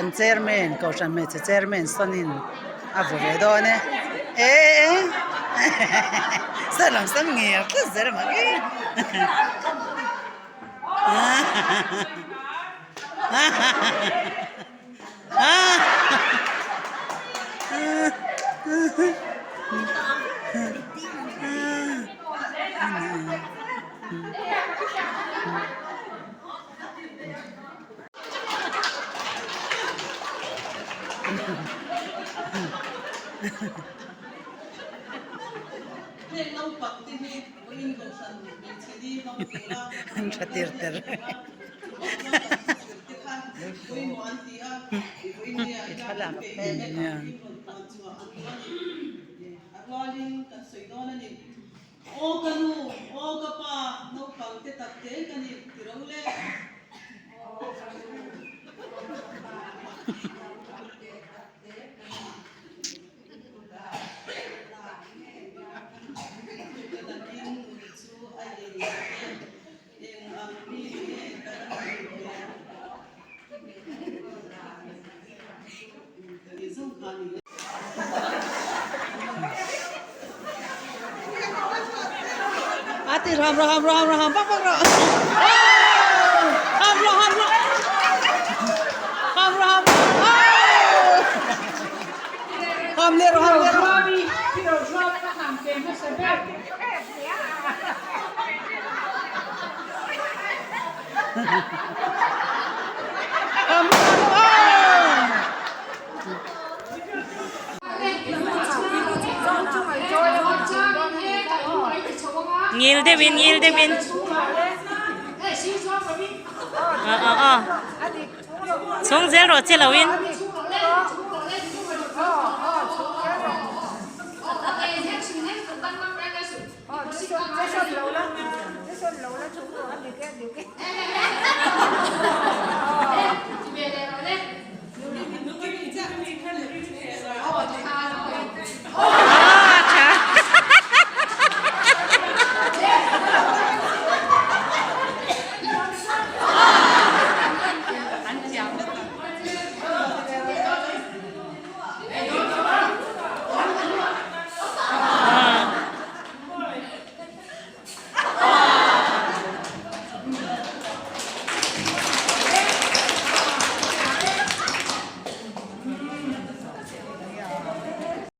Kan chairman kohhran hmeichhe chairman sawnin a vaw ve dawn e e e saw lam sam ngir tlat zel mak e An tha tir ter Aw ka nu, aw ka pa, naupang te tak te ka ni ti ro le. Aw ka nu, naupang te tak te ka ni Ka nakin ui chu a ei e, eng ang mi nge ka la nih ve? Ka ni zawng kha ni e. A ti ram ram ram ram vak vak rawh. Ham rawh ham rawh. Ham rawh ham Ham leh rawh ham leh rawh. Ham Ngil deuhin ngil deuhin aw aw aw chhung zel rawh che loin.